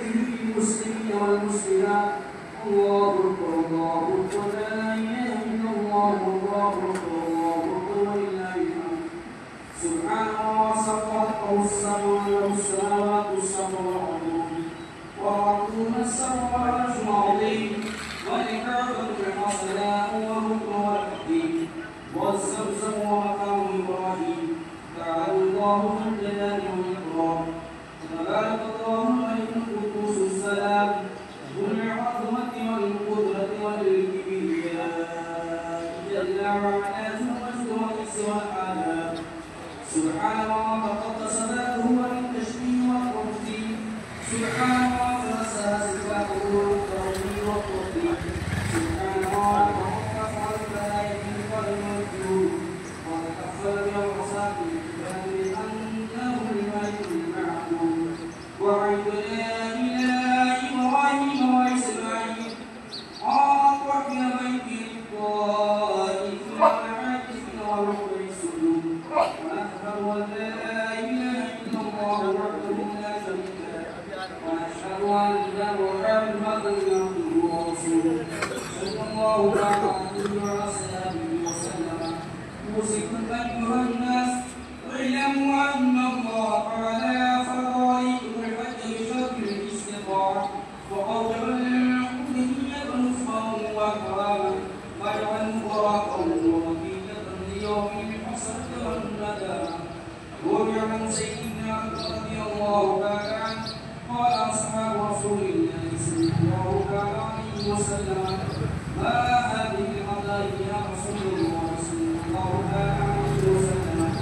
للمسلمين والمسلمات. الله أكبر الله أكبر لا إله إلا الله الله أكبر الله أكبر ولله الحمد. سبحان الله سبحانه السماوات السبع والأرض وأرضون السبع والعرش العظيم والكعبة الحسناء والركن والحديد والزمزم ومقام إبراهيم. تعالى الله ذو الجلال والإكرام. تبارك الله الملك القدوس السلام ذو العظمة والقدرة والكبرياء جل وعلا ذو المجد والعز والآلام. سبحان الله تقدس ذاته عن التشبيه والتمثيل. سبحان الله تنزه صفاته والتوحيد والتوحيد. سبحان الله توقف عن البلايا والموجود وتكفل بالعصاة لأنه الملك المعبود. وعندنا إلى إبراهيم وإسماعيل أن طهر بيتي للطائفين والعاكفين والركع السجود. ونشهد أن لا إله إلا الله وحده لا شريك له ونشهد أن محمدا عبده ورسوله صلى الله تعالى عليه وآله وسلم. أوصيكم أيها الناس اعلموا أن الله تعالى فرض عليكم الحج بشرط الاستطاعة وأوجب الألوهية نصفا وكرامة وجعل مباركا ووكيلة ليوم الحسرة والندامة. روي عن سيدنا عمر رضي الله تعالى عنه قال أصحاب رسول الله صلى الله عليه وسلم ما هذه القضايا يا رسول الله صلى الله عليه وسلم؟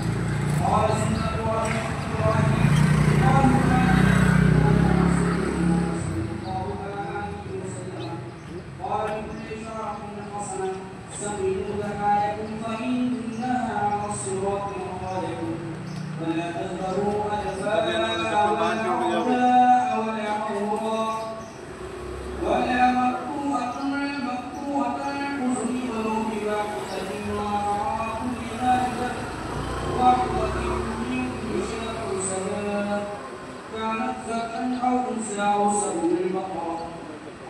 قال سنة إبراهيم. قالوا ما رسول الله صلى الله عليه وسلم؟ قال لكل شرع حسنة سمعوا ضحاياكم فإنها على الصراط مقالكم ولا تذروا أدفاء ولا عورا ولا مقطوعة مقطوعة الحزن ولو بواحدة وعلى كل غالبة واحدة من كل شاة سواء كانت ذكرا أو أنثى أو سبع البقرة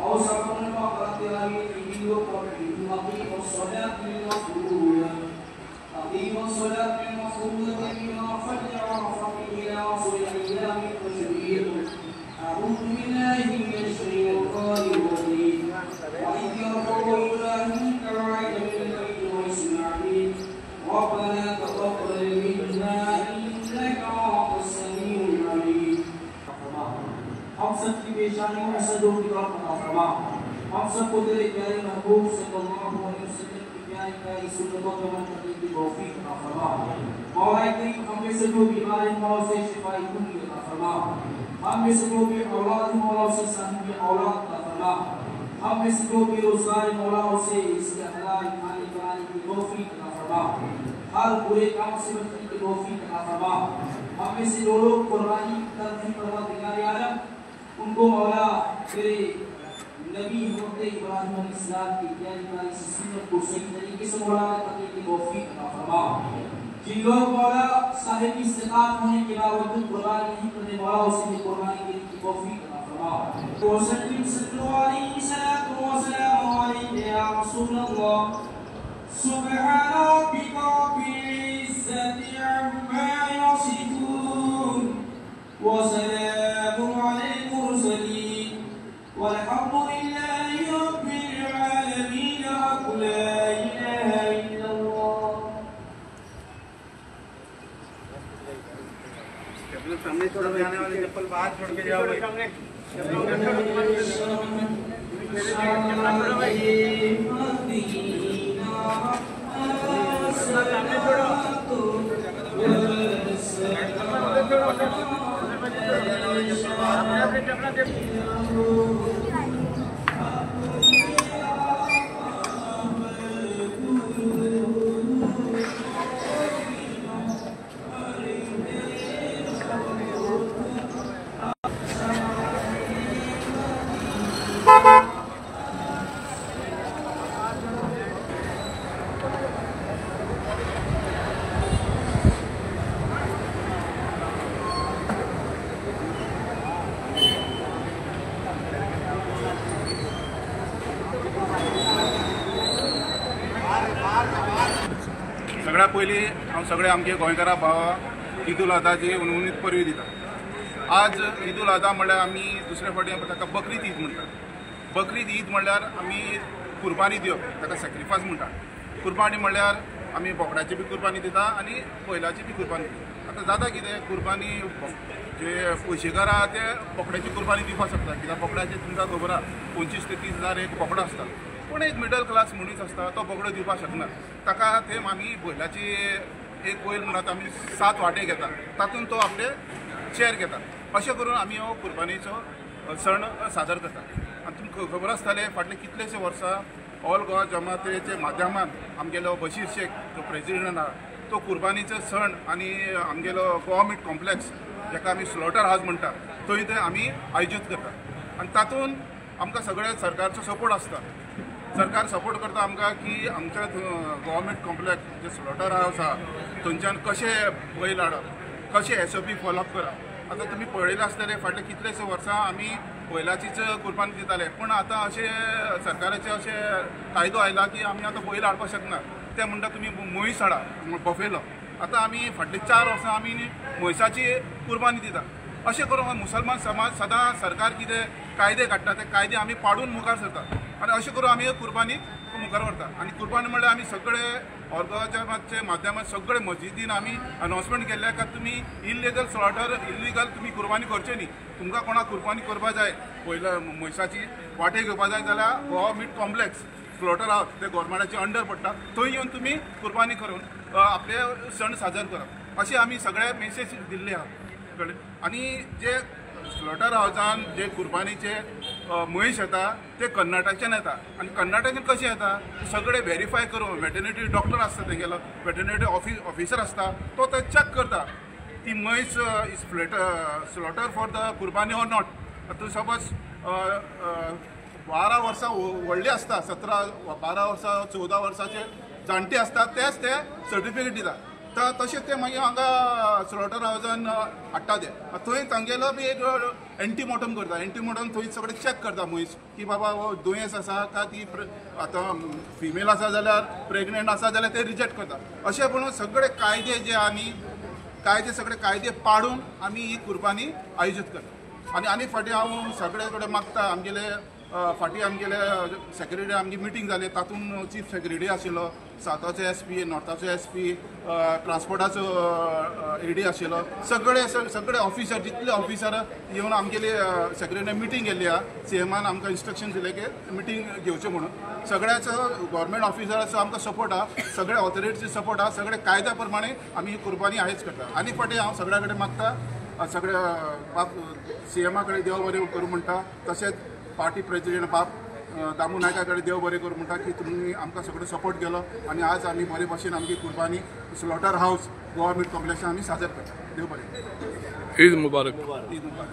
أو سبع البقرة أو الإبل وقبله. أقيموا الصلاة المفروضة أقيموا الصلاة المفروضة من فجر عرفة إلى عصر أيام التشريق. أعوذ بالله من الشيطان الرجيم. وإذ يرفع إبراهيم القواعد من البيت وإسماعيل ربنا تقبل منا إنك أنت السميع العليم. हम सब की पेशानियों में सजों की तरफ अता फरमा। हम सबको तेरे प्यारे महबूब सल्लल्लाहु अलैहि वसल्लम की प्यारी प्यारी सुन्नतों पर अमल करने की तौफीक अता फरमा। मौला करीम हम में से जो बीमार हैं मौला से शिफाई कुल्ली अता फरमा। हम में से जो भी औलाद है मौला से साहिब औलाद अता फरमा। हम में से जो बेरोजगार है मौला उसे इसके हलाल खाने बनाने की तौफीक अता फरमा। हर बुरे काम से बचने की तौफीक अता फरमा। हम में से जो लोग कुर्बानी करते हैं परवरदिगार आलम उनको मौला तेरे नबी हज़रत इब्राहिम अलैहिस्सलाम की प्यारी प्यारी सुन्नत को सही तरीके से मौला करने की तौफीक अता फरमा। जिन लोग मौला साहिब इस्तिक़ात होने के बावजूद कुर्बानी नहीं करने मौला उसे भी कुर्बानी देने की तौफीक अता फरमा। वसल्लम सल्लल्लाहु अलैहि वसल्लम अलैहि या रसूल अल्लाह। सुब्हान रब्बिका रब्बिल इज्जति अम्मा यसिफून व सलामुन अलल मुरसलीन वल्हम्दु लिल्लाहि रब्बिल आलमीन। ला इलाहा इल्लल्लाह। चप्पल सामने छोड़ो, जाने वाले चप्पल बाहर छोड़ के जाओ भाई। सामने छोड़ो भाई, सामने छोड़ो। सगळ्या पयलीं हांव सगळे आमगे गोंयकारा भावा ईद उल अधाची हुनहुनीत परबी दिता. आज ईद उल अधा म्हणल्यार आमी दुसरे फावटी ताका बकरीद ईद म्हणटात. बकरीद ईद म्हणल्यार आमी कुर्बानी दिवप, ताका सॅक्रिफायस म्हणटात. कुर्बानी म्हणल्यार आमी बोकडाची बी कुर्बानी दिता आनी बैलाची बी कुर्बानी दिता. आतां जाता कितें, कुर्बानी जे पयशेकार आहा ते बोकड्याची कुर्बानी दिवपाक शकता, कित्याक बोकड्याचे तुमकां खबर आहा 25 ते 30 हजार एक बोकडो आसता. पूण एक मिडल क्लास मनीस आसता तो बोकडो दिवपाक शकना, ताका ते आमी बैलाची एक बैल म्हणटात आमी 7 वांटे घेता, तातूंत तो आपले शेअर घेता. अशें करून आमी हो कुर्बानीचो सण सादर करता. आनी तुमकां खबर आसतलें फाटले कितलेशे वर्सां ऑल गोवा जमातेच्या माध्यमान आमगेलो बशीर शेख जो प्रेजिडेंट आहा तो कुर्बानीचो सण आनी आमगेलो गोवा मीट कॉम्प्लेक्स जाका आमी स्लॉटर हावस म्हणटा थंय ते आमी आयोजीत करता. आनी तातूंत आमकां सगळ्या सरकारचो सपोर्ट आसता. सरकार सपोर्ट करता आमकां की आमच्या गोवा मीट कॉम्प्लेक्स जे स्लॉटर हावस आहा थंयच्यान कशें बैल हाडप, कशें SOP follow up करप. आतां तुमी पळयलें आसतलें फाटले कितलेशे वर्सां आमी बैलाचीच कुर्बानी दिताले, पूण आतां अशें सरकाराचे अशें कायदो आयला की आमी आतां बैल हाडपाक शकना. ते म्हणटा तुमी म्हैस हाडा, बफेलो. आतां आमी फाटले 4 वर्सां आमी म्हैसाची कुर्बानी दिता. अशें करून मुसलमान समाज सदां सरकार कितें कायदे काडटा ते कायदे आमी पाडून मुखार सरता आनी अशें करून आमी कुर्बानी मुखार व्हरता. आनी कुर्बानी म्हणल्यार आमी सगळे ऑर्गनायझेशनाच्या माध्यमांत सगळे मस्जिदीन आमी अनावन्समेंट केल्लें का तुमी इल्लिगल स्लॉटर, इल्लिगल तुमी कुर्बानी करचे न्ही. तुमकां कोणाक कुर्बानी करपा जाय, पयल्या म्हैसाची वांटे घेवपा जाय जाल्यार Goa meat complex slaughter house ते गोवोरमेंटाचे अंडर पडटा, थंय येवन तुमी कुर्बानी करून आपले सण साजर करप, अशें आमी सगळे मेसेज दिल्ले आहा. कळ्ळें? आनी जे स्लॉटर हावसान जे कुर्बानीचे म्हैस येता ते कर्नाटकच्यान येता. आनी कर्नाटकच्यान कशें येता सगळे वेरीफाय करून वेटरनरी डॉक्टर आसता तेंगेलो, वेटरनरी ऑफिसर आसता तो ते चॅक करता ती म्हैस is slaughter for the कुर्बानी ऑर not. आतां सपोज 12 वर्सां व्हडली आसता, 17 12 वर्सां 14 वर्सांचे जाणटे आसता तेच ते सर्टिफिकेट दिता. तशें ते मागीर हांगा स्लॉटर हावसान हाडटा ते थंय तांगेलो बी एक एंटीमोर्टम करता. एंटीमोर्टम थंय सगळें चॅक करता म्हैस की बाबा हो दुयेंस आसा का ती आतां फिमेल आसा जाल्यार प्रेग्नंट आसा जाल्यार ते रिजेक्ट करता. अशें म्हणून सगळे कायदे जे आमी कायदे सगळे कायदे पाडून आमी ही कुर्बानी आयोजीत करता. आनी आनी फाटीं हांव सगळे कडेन मागता, आमगेले फाटीं आमगेले सेक्रेटरी आमची मिटींग जाली तातूंत चीफ सेक्रेटरी आशिल्लो, साताचो SP, नॉर्थाचो SP, ट्रान्सपोर्टाचो AD आशिल्लो, सगळे सगळे ऑफिसर जितले ऑफिसर येवन आमगेली सेक्रेटरी मिटींग केल्ली आहा. CMआन आमकां इन्स्ट्रक्शन दिलें की मिटींग घेवचें म्हणून. सगळ्याचो गव्हर्मेंट ऑफिसराचो आमकां सपोर्ट आहा, सगळे ऑथॉरिटीचो सपोर्ट आहा, सगळे कायद्या प्रमाणे आमी ही कुर्बानी आयोज करता. आनी फाटीं हांव सगळ्या कडेन मागता, सगळे बाब CMआ कडेन देव बरें करूं म्हणटा, तशेंच पार्टी प्रेजिडेंट बाब दामू नायका कडेन देव बरें करूं म्हणटा की तुमी आमकां सगळो सपोर्ट केलो आनी आज आमी बरे भशेन आमची कुर्बानी स्लॉटर हावस गोवा मीट कॉम्प्लेक्सान आमी सादर करता. देव बरें. ईद मुबारक. ईद मुबारक.